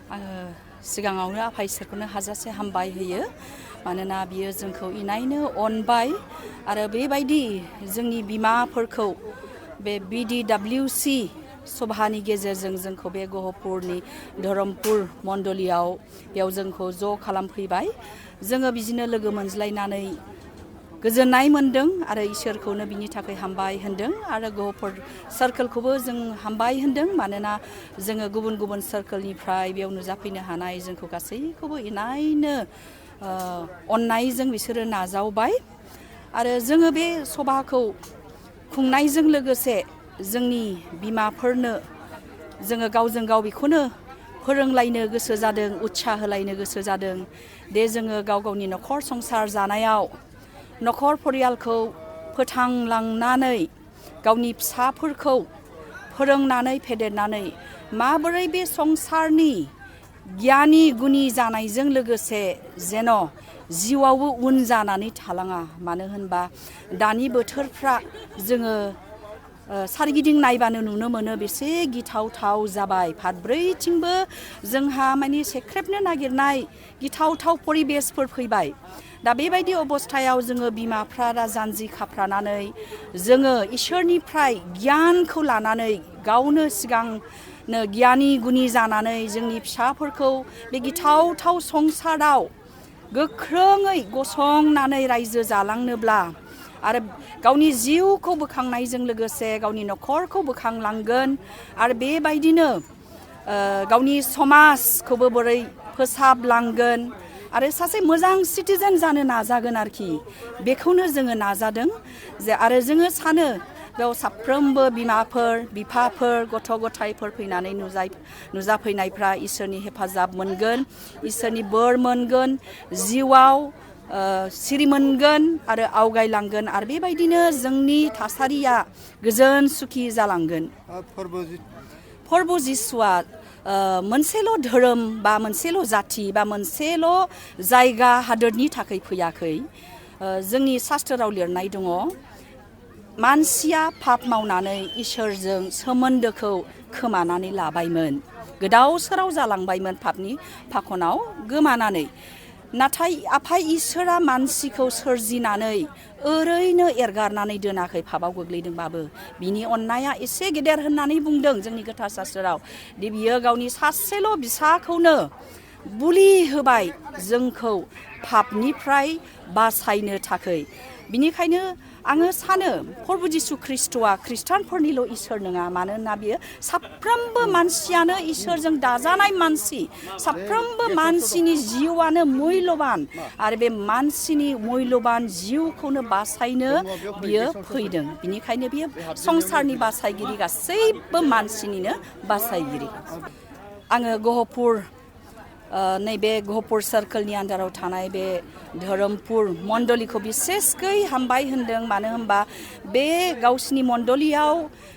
आङो सिगाङावनो आफा इसोरखौनो हाजासे हामबाय होयो मानोना बियो जोंखौ इनायनो अनबाय आरो बेबायदि जोंनि बिमाफोरखौ बे BDWC सभानि गेजेरजों जोंखौ बे गहपुरनि धरमपुर मण्डलियाव बेयाव जोंखौ ज' खालामफैबाय जोङो बिदिनो लोगो मोनज्लायनानै गोजोननाय मोनदों आरो इसोरखौनो बिनि थाखाय हामबाय होनदों आरो गहपुर सार्कोलखौबो जों हामबाय होनदों मानोना जोङो गुबुन गुबुन सार्कोलनिफ्राय बेयाव नुजाफैनो हानाय जोंखौ गासैखौबो इनायनो अननायजों बिसोरो नाजावबाय आरो जोङो बे सभाखौ खुंनायजों लोगोसे जोंनि बिमाफोरनो जोङो गावजों गाव बेखौनो फोरोंलायनो गोसो जादों उत्साह होलायनो गोसो जादों दे जोङो गाव गावनि नखर संसार जानायाव नखर परियालखौ फोथांलांनानै गावनि फिसाफोरखौ फोरोंनानै फेदेरनानै माबोरै बे संसारनि गियानि गुनि जानायजों लोगोसे जेन' जिउआवबो उन जानानै थालाङा मानो होनबा दानि बोथोरफ्रा जोङो सारगिदिं नायबानो नुनो मोनो बेसे गिथावथाव जाबाय फारब्रैथिंबो जोंहा माने सेख्रेबनो नागिरनाय गिथावथाव परिबेसफोर फैबाय दा बेबायदि अबस्थायाव जोङो बिमाफ्रा जानजि खाफ्रानानै जोङो इसोरनिफ्राय गियानखौ लानानै गावनो सिगांनो गियानि गुनि जानानै जोंनि फिसाफोरखौ बे गिथावथाव संसाराव गोख्रोङै गसंनानै रायजो जालांनोब्ला आरो गावनि जिउखौ बोखांनायजों लोगोसे गावनि नखरखौ बोखांलांगोन आरो बेबायदिनो गावनि समाजखौबो बोरै फोसाबलांगोन आरो सासे मोजां सिटिजेन जानो नाजागोन आरोखि बेखौनो जोङो नाजादों जे आरो जोङो सानो बेयाव साफ्रोमबो बिमाफोर बिफाफोर गथ' गथायफोर फैनानै नुजाफैनायफ्रा इसोरनि हेफाजाब मोनगोन इसोरनि बोर मोनगोन जिउआव सिरि मोनगोन आरो आवगायलांगोन आरो बेबायदिनो जोंनि थासारिया गोजोन सुखि जालांगोन फोरबो जिसुआ मोनसेल' धोरोम बा मोनसेल' जाथि बा मोनसेल' जायगा हादोरनि थाखाय फैयाखै जोंनि शास्त्रआव लिरनाय दङ मानसिया पाप मावनानै इसोरजों सोमोन्दोखौ खोमानानै लाबायमोन गोदाव सोराव जालांबायमोन पापनि फाखनाव गोमानानै नाथाय आफा इसोरा मानसिखौ सोरजिनानै ओरैनो एरगारनानै दोनाखै पापाव गोग्लैदोंबाबो बिनि अननाया एसे गेदेर होननानै बुंदों जोंनि गोथार शास्त्रआव दि बियो गावनि सासेल' बिसाखौनो बुलि होबाय जोंखौ पापनिफ्राय बासायनो थाखाय बिनिखायनो आङो सानो प्रभु जिसु ख्रिस्ट'आ ख्रिस्टानफोरनिल' इसोर नङा मानोना बियो साफ्रोमबो मानसियानो इसोरजों दाजानाय मानसि साफ्रोमबो मानसिनि जिउआनो मुल्यबान आरो बे मानसिनि मुल्यबान जिउखौनो बासायनो बियो फैदों बिनिखायनो बियो संसारनि बासायगिरि गासैबो मानसिनिनो बासायगिरि आङो गहपुर नैबे गहपुर सार्कोलनि आन्दाराव थानाय बे धरमपुर मण्डलिखौ बिसेसकै हामबाय होनदों मानो होनबा बे गावसिनि मण्डलियाव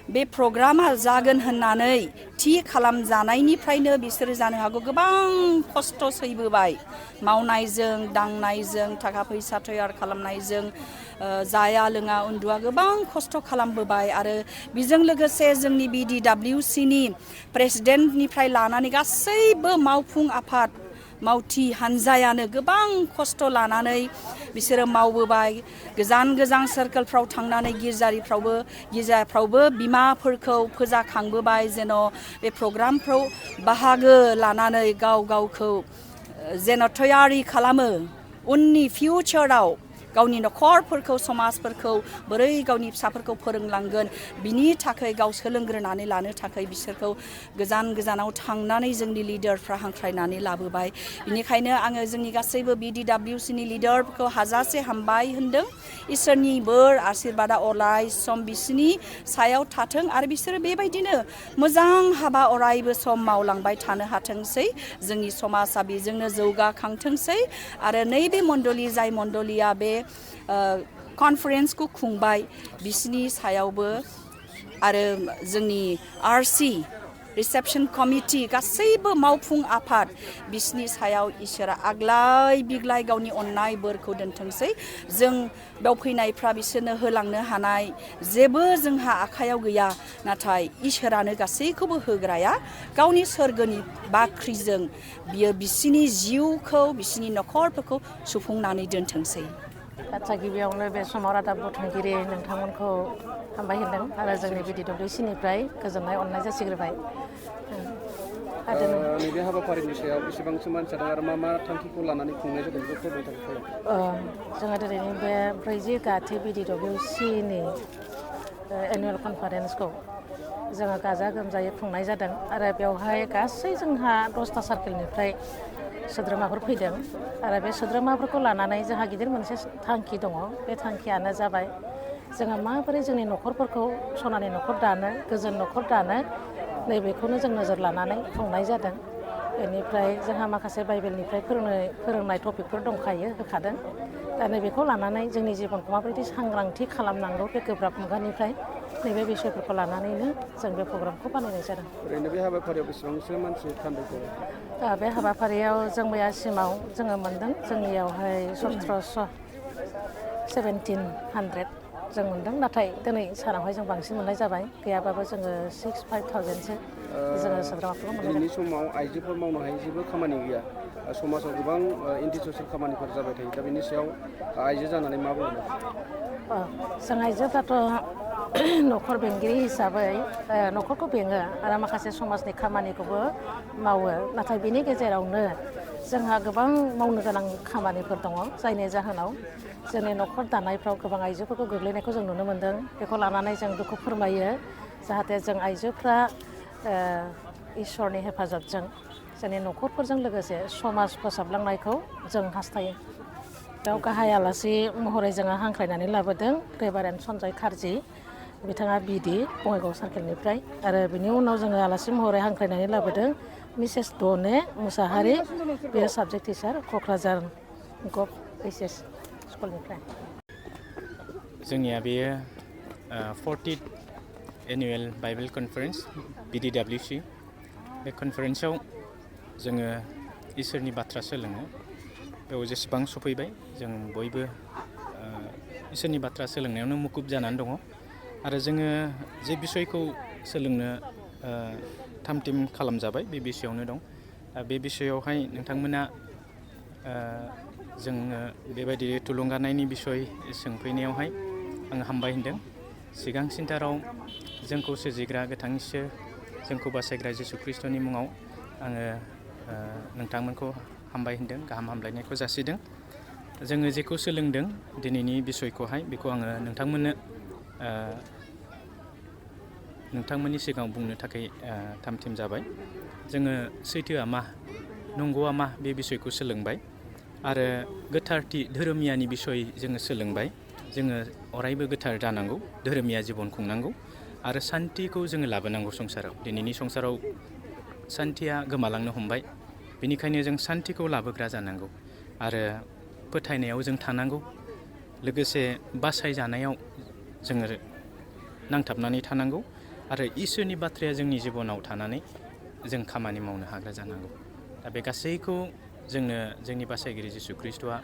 बे प्रग्रामा जागोन होननानै थि खालामजानायनिफ्रायनो बिसोरो जानो हागौ गोबां खस्थ' सैबोबाय मावनायजों दांनायजों थाखा फैसा तैयार खालामनायजों जाया लोङा उन्दुआ गोबां खस्थ' खालामबोबाय आरो बेजों लोगोसे जोंनि BDWCनि प्रेसिडेन्टनिफ्राय लानानै गासैबो मावफुं आफाद मावथि हानजायानो गोबां खस्थ' लानानै बिसोरो मावबोबाय गोजान गोजान सार्कोलफ्राव थांनानै गिर्जाफ्रावबो बिमाफोरखौ फोजाखांबोबाय जेन' बे प्रग्रामफ्राव बाहागो लानानै गावखौ जेन' तैयारि खालामो उननि फिउचाराव गावनि नखरफोरखौ समाजफोरखौ बोरै गावनि फिसाफोरखौ फोरोंलांगोन बिनि थाखाय गाव सोलोंग्रोनानै लानो थाखाय बिसोरखौ गोजान गोजानाव थांनानै जोंनि लिडारफ्रा हांख्रायनानै लाबोबाय बिनिखायनो आङो जोंनि गासैबो BDWCनि लिडारफोरखौ हाजासे हामबाय होनदों इसोरनि बोर आशीर्बादा अराय सम बिसोरनि सायाव थाथों आरो बिसोरो बेबायदिनो मोजां हाबा अरायबो सम मावलांबाय थानो हाथोंसै जोंनि समाजा बेजोंनो जौगाखांथोंसै आरो नैबे मण्डलि जाय मण्डलिया बे कनफारेन्सखौ खुंबाय बिसिनि सायावबो आरो जोंनि RC रिसेपसन कमिटि गासैबो मावफुं आफाद बिसनि सायाव इसोरा आग्लाय बिग्लाय गावनि अननाय बोरखौ दोनथोंसै जों बेयाव फैनायफ्रा बिसोरनो होलांनो हानाय जेबो जोंहा आखायाव गैया नाथाय इसोरानो गासैखौबो होग्राया गावनि सोरगोनि बाख्रिजों बियो बिसिनि जिउखौ बिसिनि नखरफोरखौ सुफुंनानै दोनथोंसै आच्चा गिबियावनो बे समाव रादाब बुथुमगिरि नोंथांमोनखौ हामबाय होनदों आरो जोंनि BDWCनिफ्राय गोजोननाय अननाय जासिग्रोबाय नैबे हाबाफारिनि सायाव बेसेबांसो मानसि जादों आरो मा थांखिखौ लानानै खुंनाय जादों बेखौ फोरमायनो थाखाय जोङो दिनैनि बे 40 गाथि BDWCनि एनुवेल कनफारेन्सखौ जोङो गाजा गोमजायै खुंनाय जादों आरो बेवहाय गासै जोंहा 10टा सार्केलनिफ्राय सोद्रोमाफोर फैदों आरो बे सोद्रोमाफोरखौ लानानै जोंहा गिदिर मोनसे थांखि दङ बे थांखियानो जाबाय जोङो माबोरै जोंनि नखरफोरखौ सनानि नखर दानो गोजोन नखर दानो नैबेखौनो जों नोजोर लानानै खुंनाय जादों बेनिफ्राय जोंहा माखासे बाइबेलनिफ्राय फोरोंनाय टपिकफोर दंखायो होखादों दा नैबेखौ लानानै जोंनि जिबनखौ माबायदि सांग्रांथि खालामनांगौ बे गोब्राब मुगानिफ्राय नैबे बिसयफोरखौ लानानैनो जों बे प्रग्रामखौ बानायनाय जादों ओरैनो बे हाबाफारियाव बेसेबांसो मानसि थान्दैखौ बे हाबाफारियाव जों मैयासिमाव जोङो मोन्दों जोंनियावहाय 1700 जों मोन्दों नाथाय दिनै सानावहाय जों बांसिन मोननाय जाबाय गैयाबाबो जोङो 6,000-5,000सो जोङो सोद्रोमाफोरखौ मोननाय दिनैनि समाव आइजोफोर मावनो हायै जेबो खामानि गैया समाजाव गोबां एन्टि ससियेल खामानिफोर जाबाय थायो दा बेनि सायाव आइजो जानानै मा बुंनो जों आइजोफ्राथ' नखर बेंगिरि हिसाबै नखरखौ बेङो आरो माखासे समाजनि खामानिखौबो मावो नाथाय बेनि गेजेरावनो जोंहा गोबां मावनो गोनां खामानिफोर दङ जायनि जाहोनाव जोंनि नखर दानायफ्राव गोबां आइजोफोरखौ गोग्लैनायखौ जों नुनो मोन्दों बेखौ लानानै जों दुखु फोरमायो जाहाथे जों आइजोफ्रा इसोरनि हेफाजाबजों जोंनि नखरफोरजों लोगोसे समाज फोसाबलांनायखौ जों हास्थायो बेयाव गाहाय आलासि महरै जोङो हांख्रायनानै लाबोदों रेभारेन्ड सन्जय खारजि बिथाङा बिडि बङाइगाव सार्केलनिफ्राय आरो बिनि उनाव जोङो आलासि महरै हांख्रायनानै लाबोदों मिसेस दने मुसाहारि बेयो साबजेक्ट टिचार क'क्राझार गभ HS स्कुलनिफ्राय जोंनिया बेयो 40th annual Bible conference BDWC बे कनफारेन्सआव जोङो इसोरनि बाथ्रा सोलोङो बेयाव जेसेबां सफैबाय जों बयबो इसोरनि बाथ्रा सोलोंनायावनो मुखुब जानानै दङ आरो जोङो जे बिसयखौ सोलोंनो थाम थिम खालामजाबाय बे बिसयआवनो दं बे बिसयआवहाय नोंथांमोना जोङो बेबायदि थुलुंगानायनि बिसय सोंफैनायावहाय आं हामबाय होनदों सिगांसिनथाराव जोंखौ सोरजिग्रा गोथां इसोर जोंखौ बासायग्रा जिसु ख्रिस्ट'नि मुङाव आङो नोंथांमोनखौ हामबाय होनदों गाहाम हामलायनायखौ जासिदों जोङो जेखौ सोलोंदों दिनैनि बिसयखौहाय बेखौ आङो नोंथांमोननि सिगाङाव बुंनो थाखाय थाम थिम जाबाय जोङो सैथोआ मा नंगौआ मा बे बिसयखौ सोलोंबाय आरो गोथारथि धोरोमियानि बिसय जोङो सोलोंबाय जोङो अरायबो गोथार जानांगौ धोरोमिया जिबन खुंनांगौ आरो सान्थिखौ जोङो लाबोनांगौ संसाराव दिनैनि संसाराव सान्थिया गोमालांनो हमबाय बेनिखायनो जों सान्थिखौ लाबोग्रा जानांगौ आरो फोथायनायाव जों थानांगौ लोगोसे बासायजानायाव जोङो नांथाबनानै थानांगौ आरो इसोरनि बाथ्राया जोंनि जिबनाव थानानै जों खामानि मावनो हाग्रा जानांगौ दा बे गासैखौ जोंनो जोंनि बासायगिरि जिसु ख्रिस्ट'आ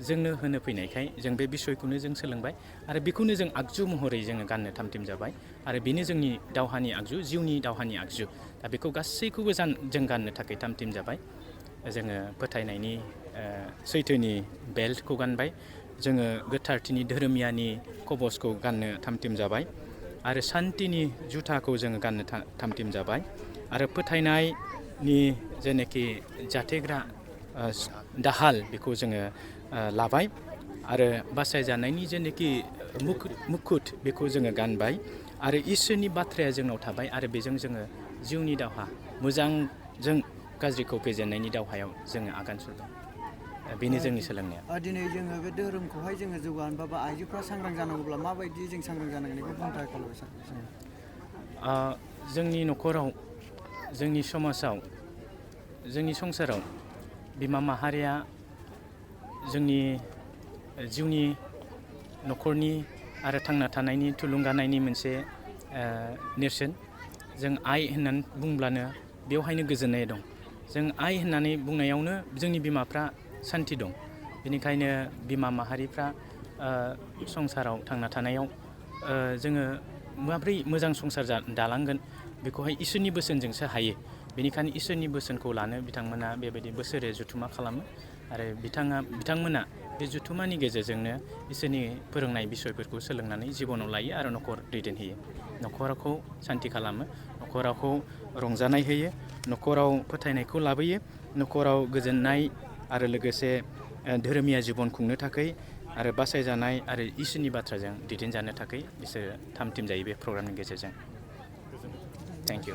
जोंनो होनो फैनायखाय जों बे बिसयखौनो जों सोलोंबाय आरो बेखौनो जों आगजु महरै जोङो गाननो थामथिम जाबाय आरो बेनो जोंनि दावहानि आगजु जिउनि दावहानि आगजु दा बेखौ गासैखौबो जों गाननो थाखाय थामथिम जाबाय जोङो फोथायनायनि सैथोनि बेल्टखौ गानबाय जोङो गोथारथिनि धोरोमियानि कबसखौ गाननो थामथिम जाबाय आरो सान्थिनि जुथाखौ जोङो गाननो थामथिम जाबाय आरो फोथायनायनि जेनाखि जाथेग्रा दाहाल बेखौ जोङो लाबाय आरो बासायजानायनि जेनाखि मुकुट बेखौ जोङो गानबाय आरो इसोरनि बाथ्राया जोंनाव थाबाय आरो बेजों जोङो जिउनि दावहा मोजांजों गाज्रिखौ फेजेननायनि दावहायाव जोङो आगान सुरबाय बेनो जोंनि सोलोंनाया दिनै जोङो बे धोरोमखौहाय जोङो जौगाहोनोबा बा आइजोफ्रा सांग्रां जानांगौब्ला माबायदि जों सांग्रां जानांगोन बेखौ बुंनो थाखाय खावलायबाय सार जोंनि न'खराव जोंनि समाजाव जोंनि संसाराव बिमा माहारिया जोंनि जिउनि न'खरनि आरो थांना थानायनि थुलुंगानायनि मोनसे नेरसोन जों आइ होननानै बुंब्लानो बेवहायनो गोजोननाय दं। जों आइ होननानै बुंनायावनो जोंनि बिमाफ्रा सान्थि दं। बेनिखायनो बिमा माहारिफ्रा संसाराव थांना थानायाव जोङो माब्रै मोजां संसार दालांगोन बेखौहाय इसोरनि बोसोनजोंसो हायो। बेनिखायनो इसोरनि बोसोनखौ लानो बिथांमोना बेबायदि बोसोरे जथुमा खालामो आरो बिथांमोना बे जथुमानि गेजेरजोंनो इसोरनि फोरोंनाय बिसयफोरखौ सोलोंनानै जिबनाव लायो आरो न'खर दैदेनहैयो। न'खरखौ सान्ति खालामो, न'खरखौ रंजानाय होयो, न'खराव फोथायनायखौ लाबोयो, न'खराव गोजोननाय आरो लोगोसे धोरोमिया जिबन खुंनो थाखाय आरो बासायजानाय आरो इसोरनि बाथ्राजों दैदेनजानो थाखाय बिसोरो थाम थिम जायो बे प्रग्रामनि गेजेरजों। Thank you.